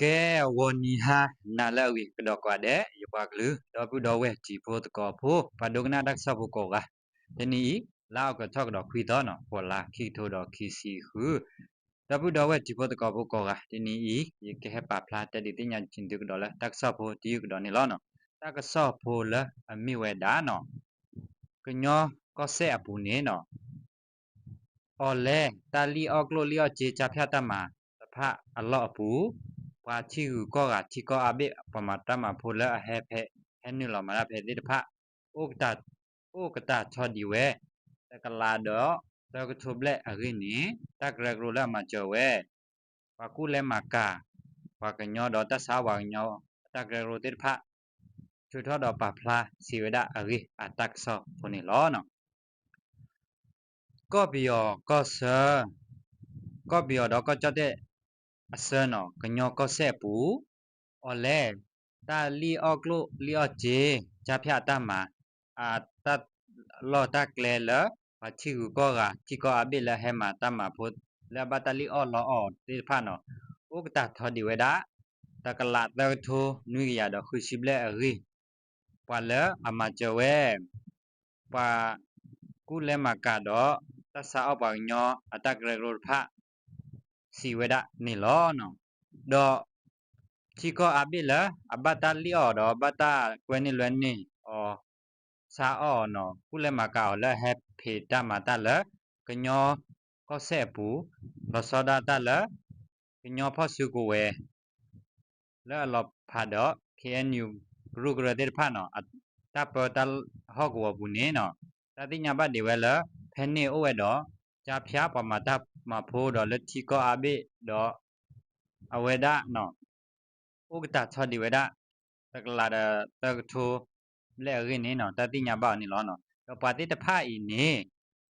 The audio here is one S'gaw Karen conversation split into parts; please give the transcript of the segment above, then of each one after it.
ကဲ ဂီၤနံၤဟါနၤလၢအဂ့ၤ ကဒီးကိးဂၤဒဲး ယပှၤကလုာ် ဒီပုၢ်ဒီဝဲၢ်တံၤဖိသကိးဖိ ပှၤဒိကနၣ်တၢ်ကစီၣ်ဖိကိးဂၤ, တနံၤအံၤ လါအီကူးထီၣ်ကဒီးခွံသီနီၤ ဃိးလါ ခံကထိဒီးခံဆံဃု, ဒီပုၢ်ဒီဝဲၢ်တံၤဖိသကိးဖိကိးဂၤ, တနံၤအံၤ ယကဟဲပာ်ဖျါတဲဒုးသ့ၣ်ညါသုကဒီးလၢ တၢ်ကစီၣ်ဖိတယုၢ်ကဒီးန့ၣ်လီၤ. တၢ်ကစီၣ်ဖိလၢအမ့ၢ်ဝဲဒၣ်နီၤ ကညီကီၢ်စဲၣ်အပူၤန့ၣ်နီၤ အီၤလဲၣ် တၢ်လံၣ်အီၣ်ကျိၣ်လံၣ်အီၣ်စ့ ကၠါဖၠၣ်တၢ်မၤတဖၣ်အလီၢ်အပူၤ, ပှၤထံဂုၤကီၢ်ဂၤ ထံကီၢ်အါဘ့ၣ် ပှၤမၤတၢ်မၤဖိလၢအဟဲဖဲ ဟဲနုာ်လီၤမၤတၢ်ဖဲသ့ၣ်တဖၣ် အိၣ်ကတၢ် အိၣ်ကတၢ်ထီဒံးဝဲ တကလးဒီးသၢကထိဘျဲၣ်အဂ့ၢ်န့ၣ် တၢ်ကရၢကရိလၢအမၤစၢၤဝဲ ပှၤကူၣ်လဲၤမၤကၤ ပှၤကညီဒီးတၢ်ဆါအီၣ်ပှၤကညီအတၢ်ကရၢကရိသ့ၣ်တဖၣ် ထုးထီၣ်ဒီးပာ်ဖျါစံးဝဲဒၣ်အဂ့ၢ်အတၢ်ကစီၣ်ဖိန့ၣ်လီၤ. ကီၢ်ပယီၤကီၢ်ဆၢ, ကီၢ်ပယီၤဒီးကီၢ်ကၠီၣ်တဲၣ်အဆၢနီၤ ကညီကီၢ်စဲၣ်အပူၤ, အီၤလဲၣ် တၢ်လံၣ်အီၣ်ကျိၣ်လံၣ်အီၣ်စ့ ကၠါဖၠၣ်အတၢ်မၤ အတၢ်လီၢ်တၢ်ကျဲလၢ ပှၤထံဂုၤကီၢ်ဂၤ ထံကီၢ်အါဘ့ၣ်လၢဟဲမၤတၢ်မၤဖိ လၢအဘၣ်တၢ်လံၣ်အီၣ်လီအီၣ်သ့ၣ်တဖၣ်နီၤ အိၣ်ကတၢ်ထီဒံးဝဲဒၣ် တကလးသၢကထိနွံကယၤဒီးဃုဆံဘျဲၣ်အဂ့ၢ် ပှၤလၢအမၤစၢၤဝဲ ပှၤကူၣ်လဲၤမၤကၤဒီး တၢ်ဆါအီၣ်ပှၤကညီအတၢ်ကရၢကရိတဖၣ် စံးဝဲဒၣ်န့ၣ်လီၤ. ဒီးထံကီၢ်အါဘ့ၣ်လၢ အဘၣ်တၢ်လံၣ်အီၣ်ဒီး ဘၣ်တၢ်ကွဲန့ၢ်လွဲန့ၢ်အီၤ ဆါအီၣ်အီၤနီၤ ကူၣ်လဲၤမၤကၤအီၤလၢအဟဲဖံးတၢ်မၤတၢ်လၢ ကညီကီၢ်စဲၣ်အပူၤ လီၤဆီဒၣ်တၢ်လၢ ကညီဖီၣ်စုကဝဲၤ လၢအလီၤဖးဒီး ခ့ၣ်အဲၣ်ယူၣ် ကရူၢ်ကရၢသ့ၣ်တဖၣ်နီၤ တၢ်ပၢတၢ်ဟီၣ်ကဝီၤပူၤန့ၣ်နီၤ တၢ်သ့ၣ်ညါဘၣ်ဒံးဝဲလၢ ဖဲန့ၣ်အိၣ်ဝဲဒီး ကၠါဖၠၣ်ပှၤမၤတၢ်မၤဖိဒီးလၢထံကီၢ်အါဘ့ၣ်ဒီး အဝဲဒၣ်နီၤ အိၣ်ကတၢ်ထီဒံးဝဲဒၣ် တကလးဒီးသၢကထိဘျဲၣ်အဂ့ၢ်န့ၣ်နီၤ တၢ်သ့ၣ်ညါဘၣ်အီၤန့ၣ်လီၤ. ဒီးပှၤသ့ၣ်တဖၣ်အံၤန့ၣ်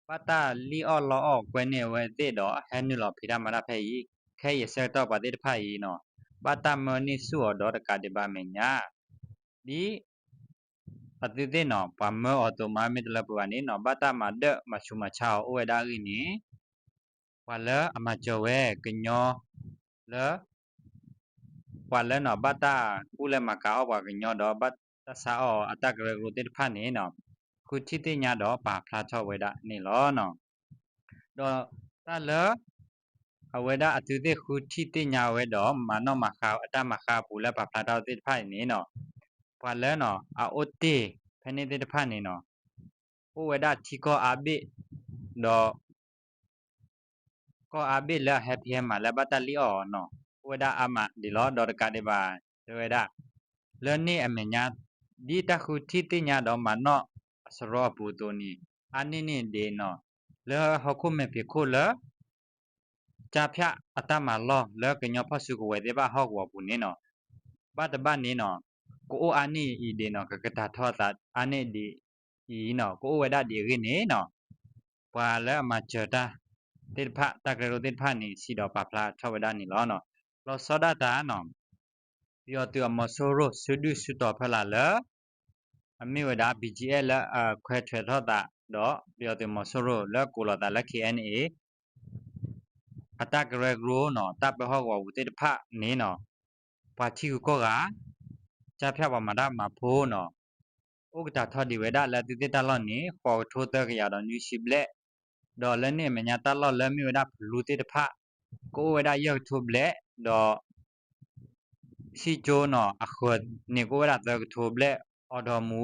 ဘၣ်တၢ်လံၣ်အီၣ်လီအီၣ်ကွဲန့ၢ်အဝဲသ့ၣ်ဒီး ဟဲနုာ်လီၤဖံးတၢ်မၤတၢ်ဖဲအံၤ ခဲအံၤအဆၢကတီၢ်ပှၤသ့ၣ်တဖၣ်အံၤနီၤ ဘၣ်တၢ်မၢန့ၢ်ဆူၣ်အီၤဒီးတကးဒံးဘၣ်အမဲာ်ညါ ဒ်အသုသ့ၣ်နီၤ ပှၤမၢအီၤသိးမး မ့ၢ်တလၢပှဲၤဘၣ်န့ၣ်နီၤ ဘၣ်တၢ်မၤဒၢၣ်မၤဆူးမၤဆါအီၤအိၣ်ဝဲဒၣ်အဂ့ၢ်န့ၣ် ပှၤလၢအမၤစၢၤဝဲကညီလၢ ပှၤလၢနီၤ ဘၣ်တၢ်ကူၣ်လဲၤမၤကၤအီၣ်ပှၤကညီဒီး ဘၣ်တၢ်ဆါအီၣ်အတၢ်ကရၢကရိသ့ၣ်တဖၣ်န့ၣ်နီၤ ဃုထံၣ်သ့ၣ်ညါဒီးပာ်ဖျါထီၣ်ဝဲဒၣ်န့ၣ်လီၤ. ဒီးတၢ်လၢ အဝဲဒၣ်အသုသ့ၣ်ဃုထံၣ်သ့ၣ်ညါဝဲဒီး မၤနီၣ်မၤဃါအတၢ်မၤဃါအပူၤလၢပာ်ဖျါထီၣ်သ့ၣ်တဖၣ်အံၤန့ၣ်နီၤ ပှၤလၢနီၤ အအိၣ်တ့ၢ်ဖဲန့ၣ်သ့ၣ်တဖၣ်န့ၣ်နီၤ အိၣ်ဝဲဒၣ်ထံကီၢ်အါဘ့ၣ် ဒီး ကီၢ်အါဘ့ၣ်လၢအဟဲဖံးဟဲမၤလၢအဘၣ်တၢ်လံၣ်အီၣ်အီၤနီၤ အိၣ်ဝဲဒၣ်အါမးဒံးလီၤ. ဒီးတကးဒံးဘၣ် တဲဝဲဒၣ် လၢန့ၣ်အမဲာ်ညါ ဒ်တၢ်ဃုထံၣ်သ့ၣ်ညါဒီးမၤနီၣ်အစရီအပူၤအသိးန့ၣ် အါန့ၢ်န့ၣ်ဒံးနီၤ လၢဟီၣ်ခိၣ်မဲာ်ဖံးခိၣ်လၢ ကၠါဖၠၣ်အတၢ်မၤလီၢ်လၢကညီဖီၣ်စုကဝဲၤသ့ၣ်တဖၣ်ဟီၣ်ကဝီၤပူၤန့ၣ်နီၤ ဘၣ်တဘၣ်န့ၣ်နီၤ ကအိၣ်အါန့ၢ်အံၤဒံးနီၤ ကကတၢ်ထီအသးအါန့ၢ်ဒံးအံၤနီၤ ကအိၣ်ဝဲဒၣ်ဒံးအဂ့ၢ်န့ၣ်နီၤ ပှၤလၢအမၤစၢၤတၢ်သ့ၣ်တဖၣ် တၢ်ကရၢကရိသ့ၣ်တဖၣ်န့ၣ် စံးဒီးပာ်ဖျါထီၣ်ဝဲဒၣ်န့ၣ်လီၤ. လီၤဆီဒၣ်တၢ်နီၤ ပယီၤသုးအမီၤစိရိၤ စုဒုၣ်စုတီၤဖီလာ်လၢ အမ့ၢ်ဝဲဒၣ် ဘီၣ်ကၠံၣ်အဲၣ် လၢအခွဲးထွဲးထီၣ်သးဒီး ပယီၤသုးမီၤစိရိၤလၢကိးလီၤသးလၢ ခ့ၣ်အဲၣ်အဲၣ် အတၢ်ကရၢကရိနီၤ တၢ်ပၢဟီၣ်ကဝီၤပူၤသ့ၣ်တဖၣ်န့ၣ်နီၤ ပှၤထံဂုၤကီၢ်ဂၤ ကၠါဖၠၣ်ပှၤမၤတၢ်မၤဖိနီၤ အိၣ်ကတၢ်ထီဒံးဝဲဒၣ်လၢအသုသ့ၣ်တၢ်လီၢ်န့ၣ် ဃိးကထိသၢကယၤဒီးနွံဆံဘျဲၣ်, ဒီးလၢန့ၣ်အမဲာ်ညါတၢ်လီၢ်လၢမ့ၢ်ဝဲဒၣ်ဖလူသ့ၣ်တဖၣ် ကအိၣ်ဝဲဒၣ်ယဲၢ်ကထိဘျဲၣ်, ဒီး စံၣ်ကၠိနီၤ အဃၢၤန့ၣ်ကအိၣ်ဝဲဒၣ်သၢကထိဘျဲၣ် အီၤဒီးမူ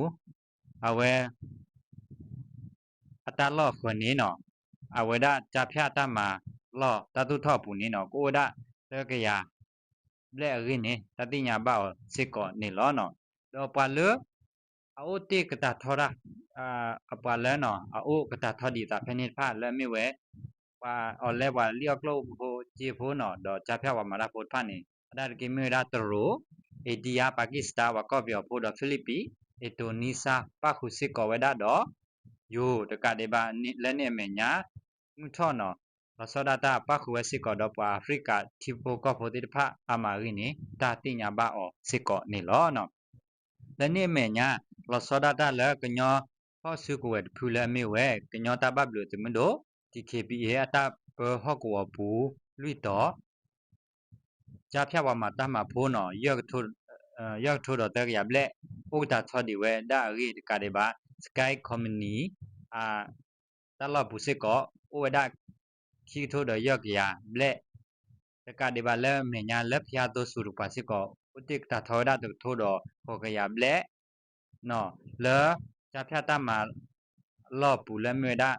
အဝဲ အတၢ်လီၢ်အဃၢၤန့ၣ်နီၤ အဝဲဒၣ်ကၠါဖၠၣ်တၢ်မၤလီၢ်တၢ်သူၣ်ထီၣ်အပူၤန့ၣ်နီၤ ကအိၣ်ဝဲဒၣ်သၢကယၤဘျဲၣ်အဂ့ၢ်န့ၣ် တၢ်သ့ၣ်ညါဘၣ်အီၤစ့ၢ်ကီးန့ၣ်လီၤ. ဒီးပှၤလၢ အအိၣ်တ့ၢ်ကတၢ်ထီတၢ် အပှၤလၢနီၤ အအိၣ်ကတၢ်ထီဒံးသးဖဲန့ၣ်တဖၣ်လၢအမ့ၢ်ဝဲ ပှၤအီၤလဲပှၤလံၣ်အီၣ်ကျိၣ်ဖိစ့ဖိနီၤ ဒီးကၠါဖၠၣ်ပှၤမၤတၢ်ဖိတဖၣ်န့ၣ် အတၢ်တက့ၢ်မ့ၢ်ဝဲဒၣ်တရူး, အ့ဒံယါ, ပၣ်ကံၣ်စတၢၣ်, ပှၤကီၢ်ပယီၤဖိဒီး ဖံလံးပံး, အ့ဒိနံစါ ပၣ်ဃုာ်စ့ၢ်ကီးဝဲဒၣ်ဒီး ယိၤ တကးဒံးဘၣ်လၢန့ၣ်အမဲာ်ညါ မုၢ်ထီၣ်နီၤ လီၤဆီဒၣ်တၢ်ပၣ်ဃုာ်ဝဲစ့ၢ်ကီးဒီးပှၤအဖရံကၤထံဖိကီၢ်ဖိသ့ၣ်တဖၣ်အါမးအဂ့ၢ်န့ၣ် တၢ်သ့ၣ်ညါဘၣ်အီၤစ့ၢ်ကီးန့ၣ်လီၤ. လၢန့ၣ်အမဲာ်ညါ လီၤဆီဒၣ်တၢ်လၢကညီဖီၣ်စုကဝဲၤတဖုလၢအမ့ၢ်ဝဲ ကညီတၢ်ဘၣ်ဘျုးသုးမုၢ်ဒိၣ် DKBA အတၢ်ပၢဟီၣ်ကဝီၤပူၤလွံၢ်တီၤ ကၠါဖၠၣ်ပှၤမၤတၢ်မၤဖိနီၤ ယဲၢ်ကထိဒီးသၢကယၤဘျဲၣ် အိၣ်ကတၢၢ်ထီၣ်ဒံးဝဲဒၣ်အဂ့ၢ်တကးဒံးဘၣ် Sky Company အ တၢ်လီၢ်ပူၤစ့ၢ်ကီး အိၣ်ဝဲဒၣ် ခံကထိဒီးယဲၢ်ကယၤဘျဲၣ် တကးဒံးဘၣ်လၢမဲာ်ညါလၢဖၠါသိစူၤတကပၤစ့ၢ်ကီး အိၣ်တ့ၢ်ကတၢၢ်ထီၣ်ဝဲဒၣ်တကထိဒီးဃိးကယၤဘျဲၣ် လၢ ကၠါဖၠၣ်တၢ်မၤလီၢ်ပူၤလၢမ့ၢ်ဝဲဒၣ်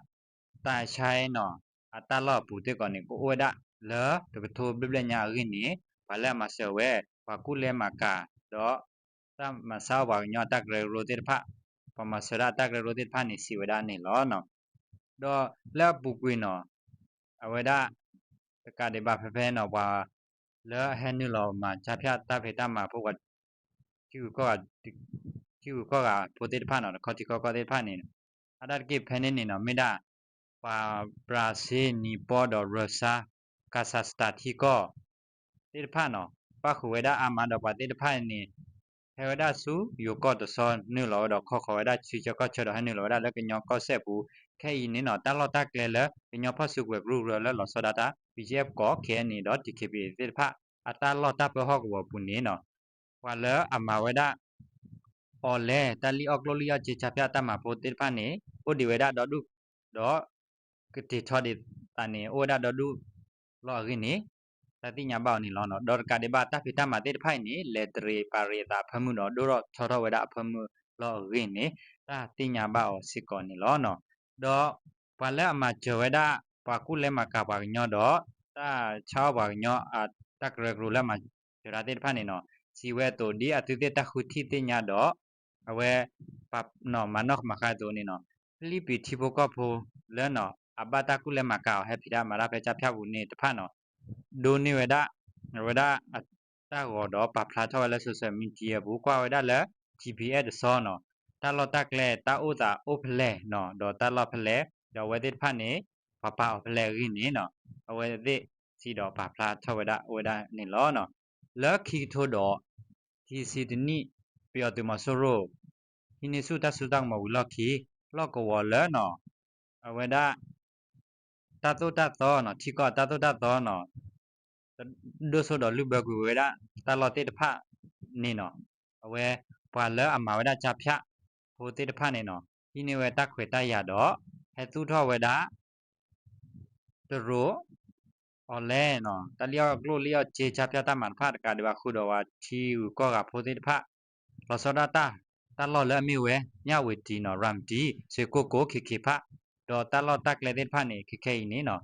တၢ်ဆါနီၤ အတၢ်လီၢ်အပူၤစ့ၢ်ကီးန့ၣ် ကအိၣ်ဝဲဒၣ်လၢတကထိဘျဲၣ်ဘျဲၣ်ညါအဂ့ၢ်န့ၣ် ပှၤလၢအမၤစၢၤဝဲ ပှၤကူၣ်လဲမၤကၤ ဒီး တၢ်မၤဆါအီၣ်ပှၤကညီအတၢ်ကရၢကရိသ့ၣ်တဖၣ် ပှၤမၤစၢၤဒၣ်အတၢ်ကရၢကရိသ့ၣ်တဖၣ်န့ၣ် စံးဝဲဒၣ်န့ၣ်လီၤ. ဒီးလၢအပူၤကွံာ်နီၤ အဝဲဒၣ် တကးဒံးဘၣ်ဖဲဖဲနီၤ ပှၤလၢအဟဲနုာ်လီၤမၤကၠါဖၠၣ်တၢ်ဖံးတၢ်မၤဖိ ပှၤ ထံဂုၤကီၢ်ဂၤ ထံဂုၤကီၢ်ဂၤဖိသ့ၣ်တဖၣ်နီၤ ခီထံခီကီၢ်သ့ၣ်တဖၣ်န့ၣ် အါဒၣ်တက့ၢ်ဖဲန့ၣ်န့ၣ်နီၤ မ့ၢ်ဒၣ် ပှၤဘြၤစ့ နံၤပီဒီးရၢစါ ကၣ်စၣ်စတၣ်ထံကီၢ် သ့ၣ်တဖၣ်နီၤ ပၣ်ဃုာ်ဝဲဒၣ်အါမးဒီးပှၤသ့ၣ်တဖၣ်န့ၣ် ဟဲဝဲဒၣ်ဆူယိၤကီၢ်တဆီ နုာ်လီၤဝဲဒီးခီဃီၤဝဲဒၣ်ထံဆၢကီၢ်ဆၢဒီးဟဲနုာ်လီၤဝဲဒၣ်လၢကညီကီၢ်စဲၣ်ပူၤ ခဲအံၤန့ၣ်နီၤ တၢ်လီၢ်တၢ်ကျဲလၢကညီဖီၣ်စုကဝဲၤကရူၢ်ကရၢလၢလီၤဆီဒၣ်တၢ် ဘံၣ်ကၠံၣ်အ့ၣ်ပကီၢ် ခဲအံၤန့ၣ်ဒီး ထံခ့ပံၣ်အ့ၣ် သ့ၣ်တဖၣ် အတၢ်လီၢ်တၢ်ပၢဟီၣ်ကဝီၤပူၤန့ၣ်နီၤ ပှၤလၢအမၤဝဲဒၣ် အီၣ်လဲ တၢ်လံၣ်အီၣ်ကျိၣ်လံၣ်အီၣ်စ့ ကၠါဖၠၣ်တၢ်မၤဖိသ့ၣ်တဖၣ်န့ၣ် အိၣ်ဒံးဝဲဒၣ်ဒီဒူၣ် ဒီး ကတ့ၢ်ထီၣ်ဒံးသးန့ၣ် အိၣ်ဝဲဒၣ်ဒီဒူၣ်လီၤအဂ့ၢ်န့ၣ် တၢ်သ့ၣ်ညါဘၣ်အီၤန့ၣ်လီၤ. ဒီးတကးဒံးဘၣ်တၢ်ဖံးတၢ်မၤသ့ၣ်တဖၣ်အံၤန့ၣ် လဲၤတရံးပာ်ရံးအသးအဖၢမုၢ်ဒီး ဒိၣ်ထီၣ်ထီထီၣ်ဝဲဒၣ်အဖၢမုၢ်လီၤအဂ့ၢ်န့ၣ် တၢ်သ့ၣ်ညါဘၣ်အီၤစ့ၢ်ကီးန့ၣ်လီၤ. ဒီးပှၤလၢအမၤစၢၤဝဲဒၣ် ပှၤကူၣ်လဲမၤကၤပှၤကညီဒီး တၢ်ဆါအီၣ်ပှၤကညီအတၢ်ကရၢကရိလၢမၤစၢၤတၢ်သ့ၣ်တဖၣ်န့ၣ်နီၤ စံးဝဲအသိး ဒ်အသုသ့ၣ်တၢ်ဃုထံၣ်သ့ၣ်ညါဒီး အဝဲ မၤနီၣ်မၤဃါအသိးန့ၣ်နီၤ ဖံလံးပံးထံဖိကီၢ်ဖိလၢနီၤ အဘၣ်တၢ်ကူၣ်လဲမၤကၤအီၤ ဟဲဖံးတၢ်မၤတၢ်ဖဲကၠါဖၠၣ်ပူၤန့ၣ်တဖၣ်နီၤ ဒိးန့ၢ်ဝဲဒၣ် အဝဲဒၣ်အတၢ်ဂီၤဒီးပာ်ဖျါထီၣ်ဝဲလၢ social media ပူၤ ကွၢ်ဝဲဒၣ်လၢ GPS တဆီနီၤ တၢ်လီၢ်တၢ်ကျဲ တၢ်အိၣ်သးအိၣ်ဖဲလဲၣ်နီၤ ဒီးတၢ်လီၢ်ဖဲလဲၣ် ဒီးအဝဲသ့ၣ်တဖၣ်န့ၣ် ပှၤပာ်အီၤဖဲလဲၣ်အဂ့ၢ်န့ၣ်နီၤ အဝဲသ့ၣ်စံးဒီးပာ်ဖျါထီၣ်ဝဲဒၣ်အိၣ်ဝဲဒၣ်န့ၣ်လီၤ. လၢခံကထိဒီး ခံဆံတနံၣ် ပယီၤသုးမီၤစိရိၤ ဟံးန့ၢ်ဆူၣ်တၢ်စိတၢ်ကမီၤဝံၤလီၢ်ခံ လီၢ်ကဝီၤလၢနီၤ အဝဲဒၣ် တၢ်သိၣ်တၢ်သီနီၤ ထံကီၢ်တၢ်သိၣ်တၢ်သီနီၤ ဒိၣ်စိဒီးလုၢ်ဘၢကွံာ်ဝဲဒၣ်တၢ်လီၢ်သ့ၣ်တဖၣ်န့ၣ်နီၤ အဝဲပှၤလၢအမၤဝဲဒၣ်ကၠါဖၠၣ်ဖိသ့ၣ်တဖၣ်န့ၣ်နီၤ ဟံးန့ၢ်ဝဲတၢ်ခွဲးတၢ်ယာ်ဒီး ဟဲသူၣ်ထီၣ်ဝဲဒၣ် တရူး အီၣ်လဲနီၤ တၢ်လံၣ်အီၣ်ကျိၣ်လံၣ်အီၣ်စ့ ကၠါဖၠၣ်တၢ်မၤတဖၣ်တကးဒံးဘၣ် ဃုာ်ဒီးပှၤထံဂုၤကီၢ်ဂၤဖိသ့ၣ်တဖၣ် လီၤဆီဒၣ်တၢ် တၢ်လီၢ်လၢအမ့ၢ်ဝဲ ညၣ်ဝ့ၤတံနီၤ ရၤမတံ စ့ၢ်ကိၣ်ကိၣ် ခ့ခ့ဖၣ် ဒီးတၢ်လီၢ်တၢ်ကျဲသ့ၣ်တဖၣ်န့ၣ် ခဲခဲအံၤန့ၣ်နီၤ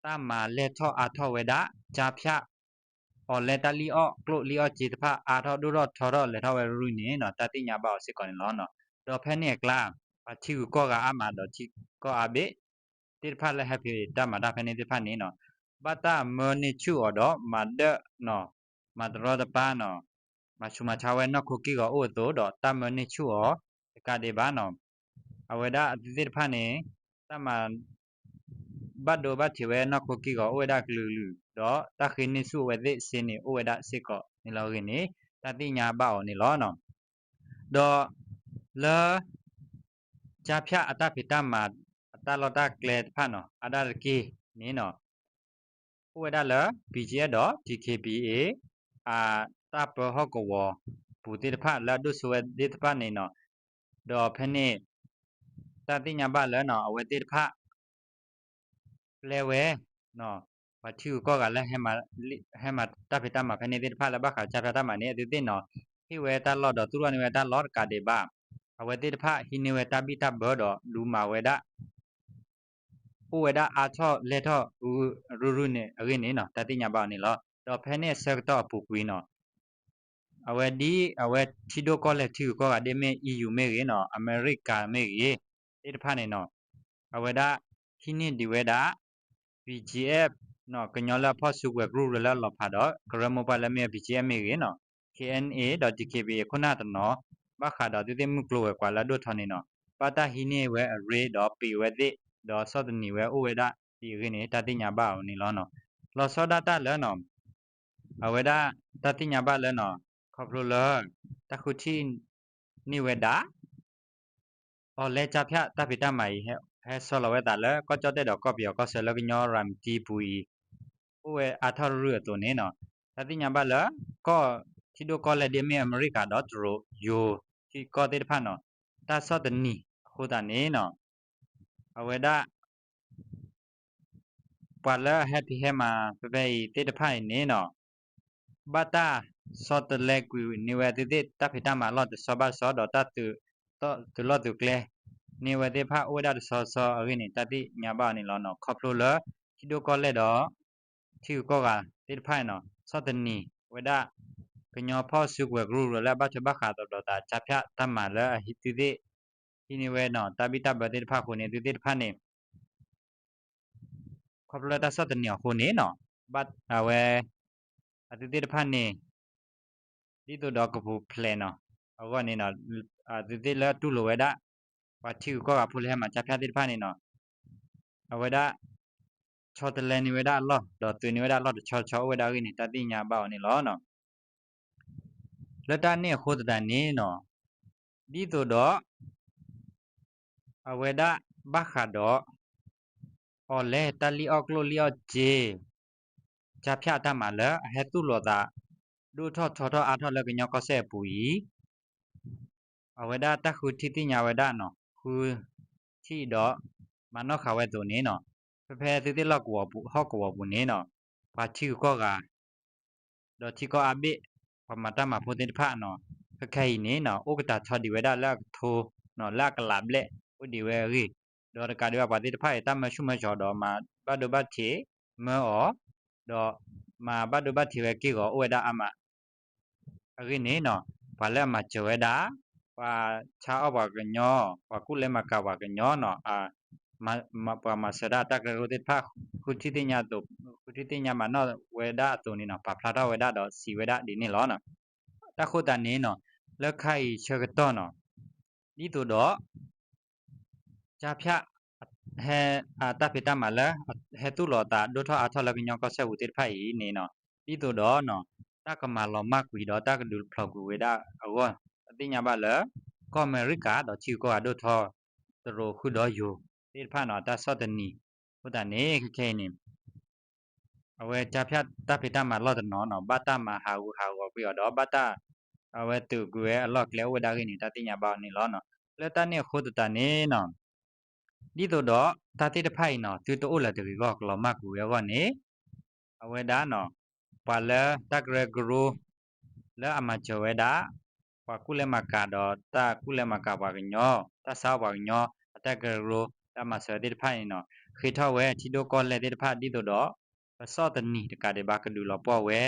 တၢ်မၤလဲၢ်ထီၣ်အါထီၣ်ဝဲဒၣ် ကၠါဖၠၣ် အီၣ်လဲတၢ်လံၣ်အီၣ်ကျိၣ်လံၣ်အီၣ်စ့တဖၣ် အါထီၣ်ဒိၣ်ထီၣ်ထီထီၣ်လဲၤထီၣ်ဝဲရုၢ်န့ၣ်နီၤ တၢ်သ့ၣ်ညါဘၣ်အီၤစ့ၢ်ကီးန့ၣ်လီၤ. ဒီးဖဲန့ၣ်အကျါ ပှၤထံဂုၤကီၢ်ဂၤအါမးဒီးထံကီၢ်အါဘ့ၣ် သ့ၣ်တဖၣ်လၢဟဲဖံးတၢ်မၤတၢ်ဖဲန့ၣ်သ့ၣ်တဖၣ်န့ၣ်နီၤ ဘၣ်တၢ်မၢန့ၢ်ဆူၣ်အီၤဒီးမၤဒၢၣ်နီၤ မၤတရီတပါနီၤ မၤဆူးမၤဆါဝဲနီၢ်ခိက့ၢ်ဂီၤအိၣ်အသိး ဒီးတၢ်မၢန့ၢ်ဆူၣ်အီၤ တကးဒံးဘၣ်နီၤ အဝဲဒၣ်အသုသ့ၣ်တဖၣ်န့ၣ် တၢ်မၤ ဘၣ်ဒိဘၣ်ထံးဝဲနီၢ်ခိက့ၢ်ဂီၤအိၣ်ဝဲဒၣ်ကလုာ်ကလုာ် ဒီးတၢ်ဃ့န့ၢ်ဆူၣ်အဝဲသ့ၣ်စ့န့ၣ် အိၣ်ဝဲဒၣ်စ့ၢ်ကီးန့ၣ်လီၤအဂ့ၢ်န့ၣ် တၢ်သ့ၣ်ညါဘၣ်အီၤန့ၣ်လီၤ. ဒီးလၢ ကၠါဖၠၣ်အတၢ်ဖံးတၢ်မၤ အတၢ်လီၢ်တၢ်ကျဲတဖၣ်နီၤ အါဒၣ်တက့ၢ်န့ၣ်နီၤ အိၣ်ဝဲဒၣ်လၢ ဘံၣ်ကၠံၣ်အ့ၣ် ဒီး ထံခ့ပံၣ်အ့ၣ် အတၢ်ပၢဟီၣ်ကဝီၤပူၤသ့ၣ်တဖၣ်လၢအဒိၣ်စိဝဲသ့ၣ်တဖၣ်န့ၣ်နီၤ ဒီးဖဲန့ၣ် တၢ်သ့ၣ်ညါဘၣ်လၢနီၤ အဝဲသ့ၣ်တဖၣ် ပျဲဝဲ ပှၤထံဂုၤကီၢ်ဂၤလၢ ဟဲမၤတၢ်ဖံးတၢ်မၤဖဲန့ၣ်သ့ၣ်တဖၣ်လၢဘၣ်ဃးကၠါဖၠၣ်တၢ်မၤန့ၣ် အသုသ့ၣ်နီၤ ဟ့ၣ်ဝဲတၢ်လီၢ်ဒီးသူၣ်ထီၣ်န့ၢ်ဝဲတၢ်လီၢ်တကးဒံးဘၣ် အဝဲသ့ၣ်တဖၣ်ဟံးန့ၢ်ဝဲတၢ်ဘံၣ်တၢ်ဘၢဒီးဒုးမၤဝဲဒၣ် အိၣ်ဝဲဒၣ်အါထီၣ်လဲၢ်ထီၣ် ရုၢ်ရုၢ်န့ၣ်အဂ့ၢ်န့ၣ်နီၤ တၢ်သ့ၣ်ညါဘၣ်အီၤန့ၣ်လီၤ. ဒီးဖဲန့ၣ်အဆၢကတီၢ်အပူၤကွံာ်နီၤ အဝဲဒ်အဝဲထံဒိၣ်ကီၢ်လဲၢ်ထံဂုၤကီၢ်ဂၤဒ်မ့ၢ် EU မ့ၢ်ဂ့ၤနီၤ အမဲရကၤမ့ၢ်ဂ့ၤ သ့ၣ်တဖၣ်န့ၣ်နီၤ အဝဲဒၣ်ဟံးန့ၢ်ဒံးဝဲဒၣ် BGF နီၤ ကညီလၢအဖီၣ်စုကဝဲၤကရူၢ်ကရၢလၢအလီၤဖးဒီး ကရၢမိၢ်ပှၢ်လၢမ့ၢ် BGF မ့ၢ်ဂ့ၤနီၤ KNA ဒီး DKBA ခိၣ်နၢ်တနီၤ ဘၣ်ဃးဒီးသုသ့ၣ်မုၢ်ကျိၤဝဲၤကွာ်လၢအဒိၣ်ထီၣ်န့ၣ်နီၤ ဘၣ်တၢ်ဟံးန့ၢ်ဝဲအရ့ဒီးပံးဝဲသ့ၣ် ဒီးဆီၣ်သနံးဝဲအိၣ်ဝဲဒၣ်ဒ်အဂ့ၢ်န့ၣ် တၢ်သ့ၣ်ညါဘၣ်အီၤန့ၣ်လီၤ. လီၤဆီဒၣ်တၢ်လၢနီၤ အဝဲဒၣ်တၢ်သ့ၣ်ညါဘၣ်လၢနီၤ ခီဖျိလၢ တၢ်ဃုထံၣ်န့ၢ်ဝဲဒၣ် အီၤလဲကၠါဖၠၣ်တၢ်ဖံးတၢ်မၤအံၤ ဟဲဆီလီၤဝဲသးလၢကီၢ်ကၠီၣ်တဲၣ်ဒီးကီၢ်ပယီၤကီၢ်ဆၢလၢကညီရၤမတံပူၤအံၤ အိၣ်ဝဲအါထီၣ်ရုၢ်အသိးန့ၣ်နီၤ တၢ်သ့ၣ်ညါဘၣ်လၢ ကီၢ်ထံဒိၣ်ကီၢ်လဲၢ်ဒ်အမ့ၢ်အမဲရကၤဒီးတရူး ယိၤထံကီၢ်သ့ၣ်တဖၣ်နီၤ, တၢ်ဆီၣ်သနံးအဃိသတးန့ၣ်နီၤ, အဝဲဒၣ် ပှၤလၢအဟဲဖံးဟဲမၤဖဲဖဲအံၤသ့ၣ်တဖၣ်အံၤန့ၣ်နီၤ, ဘၣ်တၢ်ဆီတလဲကွံာ်န့ၢ်ဝဲအသုသ့ၣ်တၢ်ဖံးတၢ်မၤအလီၢ်တဆီဘၣ်တဆီ ဒီးတၢ်သုးလီၢ်သုးကျဲန့ၢ်ဝဲသ့ၣ်တဖၣ်အိၣ်ဝဲဒၣ်တဆီဆီအဂ့ၢ်န့ၣ် တၢ်သ့ၣ်ညါဘၣ်အီၤန့ၣ်လီၤနီၤ. ခီဖျိလၢ ထံဒိၣ်ကီၢ်လဲၢ်ဒီး ထံဂုၤကီၢ်ဂၤသ့ၣ်တဖၣ်နီၤ ဆီၣ်သနံးဝဲဒၣ် ကညီဖီၣ်စုကဝဲၤကရူၢ်ရၢလၢအဘၣ်ထွဲဘၣ်ဃးဒီးဒီးသး ကၠါဖၠၣ်တၢ်မၤလၢအသုသ့ၣ် ဟံးန့ၢ်ဝဲနီၤ တၢ်ဘံၣ်တၢ်ဘၢသ့ၣ်တဖၣ်အဃိန့ၣ် သုသ့ၣ်တဖၣ်န့ၣ် ခီဖျိလၢတၢ်ဆီၣ်သနံးအဃိန့ၣ်နီၤ, ဘၣ်အဝဲ အသုသ့ၣ်တဖၣ်န့ၣ် ဒ်သိးဒီးကပူၤဖျဲးနီၤ အဂီၢ်န့ၣ်နီၤ, အသုသ့ၣ်လၢတူၢ်လိာ်ဝဲဒၣ် ပှၤထံဂုၤကီၢ်ဂၤဖိလၢဟဲမၤကၠါဖၠၣ်သ့ၣ်တဖၣ်န့ၣ်နီၤ အဝဲဒၣ် ဆီတလဲန့ၢ်ဝဲဒၣ်အလီၢ် ဒီးသုးန့ၢ်ဝဲဒၣ်အလီၢ်တဆီတဆီအိၣ်ဝဲဒၣ်အဂ့ၢ်န့ၣ် တၢ်သ့ၣ်ညါဘၣ်အီၤန့ၣ်လီၤ. လၢတၢ်န့ၣ်အဃိသတးန့ၣ်နီၤ, ဒ်သိးဒီး အဝဲဒၣ်ဘၣ်ဃးဒီး အီၤလဲၣ် တၢ်လံၣ်အီၣ်ကျိၣ်လံၣ်အီၣ်စ့ ကၠါဖၠၣ်အတၢ်မၤလၢအဟဲသူၣ်လီၤသး ဒိၣ်ထီၣ်ထီထီၣ်အါထီၣ်လၢကညီကီၢ်စဲၣ်အပူၤအံၤ အဝဲဒၣ်တၢ်ဃုထံၣ်သ့ၣ်ညါဝဲဒၣ်နီၤ ဃုထံၣ်ဒီး မၤနီၣ်ဃာ်ဝဲအသိးန့ၣ်နီၤ, ဖဲဖဲသုသ့ၣ်လီၢ်ကဝီၤပူၤ ဟီၣ်ကဝီၤပူၤန့ၣ်နီၤ, ပှၤထံဂုၤကီၢ်ဂၤ ဒီးထံကီၢ်အါဘ့ၣ် ပှၤမၤတၢ်မၤဖိသ့ၣ်တဖၣ်နီၤ, ခဲခဲအံၤန့ၣ်နီၤ အိၣ်ကတၢၢ်ထီဒံးဝဲဒၣ်လၢအကထိနီၤ လၢအကလးဘျဲၣ်အိၣ်ဒံးဝဲအဂ့ၢ်, ဒီးတကးဒံးဘၣ်ပှၤသ့ၣ်တဖၣ်အံၤ တၢ်မၢဆူၣ်မၢစိးဒီးမၤဘၣ်ဒိဘၣ်ထံးမၢအီၤ, ဒီးမၤဘၣ်ဒိဘၣ်ထံးဝဲက့ၢ်ဂီၤအိၣ်ဝဲဒၣ်အါမး အဂ့ၢ်န့ၣ်နီၤ, ပှၤလၢအမၤစၢၤဝဲဒၣ်, ပှၤဆါအီၣ်ပှၤကညီ, ပှၤကူၣ်လဲၤမၤကၤပှၤကညီနီၤ, ပှၤမၤစၢၤဒၣ်တၢ်ကရၢကရိသ့ၣ်တဖၣ် ဃုထံၣ်သ့ၣ်ညါအသိး, ဃုထံၣ်သ့ၣ်ညါမၤနီၣ်ဝဲဒၣ်အသိးန့ၣ်နီၤ, ပာ်ဖျါထီၣ်ဝဲဒၣ်ဒီးစံးဝဲဒၣ်ဒ်န့ၣ်လီၤ. တၢ်ဃိသတးန့ၣ်နီၤ, လၢခါအံၤဆၢကတီၢ်နီၤ, ဒ်သိးဒီး ကၠါဖၠၣ် ဟဲ တၢ်ဖံးတၢ်မၤလၢ ဟဲသူၣ်လီၤသးဒိၣ်ထီၣ်အါထီၣ်လၢကညီကီၢ်စဲၣ်ပူၤသ့ၣ်တဖၣ်အံၤန့ၣ်နီၤ, ဒ်သိးဒီး တၢ်ကမၤလီၤမၢ်ကွံာ်ဒီးတၢ်ကဒုးဖျိးကွံာ်ဝဲဒၣ်အဂီၢ်, တၢ်သ့ၣ်ညါဘၣ်လၢ ကီၢ်အမဲရကၤဒီးထံဂုၤကီၢ်ဂၤဒိၣ်ထီၣ် တရူးဃုာ်ဒီးယိၤသ့ၣ်တဖၣ်နီၤ တၢ်ဆီၣ်သနံးအဃိသတးန့ၣ် ခဲခဲအံၤန့ၣ် အဝဲကၠါဖၠၣ်တၢ်ဖံးတၢ်မၤလီၢ်တနီၤနီၤ ဘၣ်တၢ်မၤဟးဂူာ်ဟးဂီၤကွံာ်အီၤဒီး ဘၣ်တၢ် အဝဲသုးကွံာ်ဝဲအလီၢ်ကျဲအိၣ်ဝဲဒၣ်အဂ့ၢ်န့ၣ် တၢ်သ့ၣ်ညါဘၣ်အီၤန့ၣ်လီၤ. လၢတၢ်န့ၣ်အဃိသတးန့ၣ်နီၤ, ဒ်သိးဒီးတၢ်သ့ၣ်တဖၣ်အံၤနီၤ သုတအိၣ်လၢၤတဂ့ၤအဂီၢ် ကလီၤမၢ်ကွံာ်ဝဲအဂီၢ်န့ၣ် အဝဲဒၣ်နီၤ ပှၤလၢတၢ်ကရၢကရိ လၢအမၤစၢၤဝဲဒၣ် ပှၤကူၣ်လဲၤမၤကၤဒီးတၢ်ကူၣ်လဲၤမၤကၤပှၤကညီ, တၢ်ဆါအီၣ်ပှၤကညီ အတၢ်ကရၢကရိ လၢအမၤစၢၤဝဲသ့ၣ်တဖၣ်န့ၣ်နီၤ, ဃ့ထီၣ်ဝဲထံဒိၣ်ကီၢ်လဲၢ်သ့ၣ်တဖၣ် ဒ်သိးဒီး ပဆီၣ်သနံးတကးဒံးဘၣ်ကဒုးလီၤပှီၢ်ဝဲ,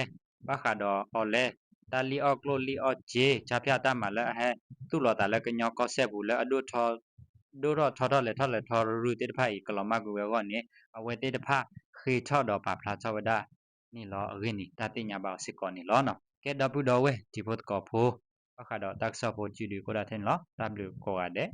ဘၣ်ဃးဒီးအီၤလဲၣ် တၢ်လံၣ်အီၣ်ကျိၣ်လံၣ်အီၣ်စ့ ကၠါဖၠၣ်တၢ်မၤလၢအဟဲသူၣ်လီၤသးလၢကညီကီၢ်စဲၣ်ပူၤလၢအဒိၣ်ထီၣ် ဒိၣ်ထီၣ်ထီထီၣ်လဲၤထီၣ်လဲၤထီရုၢ်ရုၢ်သ့ၣ်တဖၣ်အံၤ ကလီၤမၢ်ကွံာ်ဝဲအဂီၢ်န့ၣ် အဝဲသ့ၣ်တဖၣ်ဃ့ထီၣ်ဒီးပာ်ဖျါထီၣ်ဝဲဒၣ်န့ၣ်လီၤအဂ့ၢ်န့ၣ် တၢ်သ့ၣ်ညါဘၣ်အီၤစ့ၢ်ကီးန့ၣ်လီၤ. ကဲဒီပုၢ်ဒီဝဲၢ်တံၤဖိသကိးဖိ ဘၣ်ဃးဒီးတၢ်ကစီၣ်ဖိစုဒုးကအိၣ်ဒၣ်ထဲန့ၣ်လီၤ. တၢ်ဘျုးကိးဂၤဒဲး.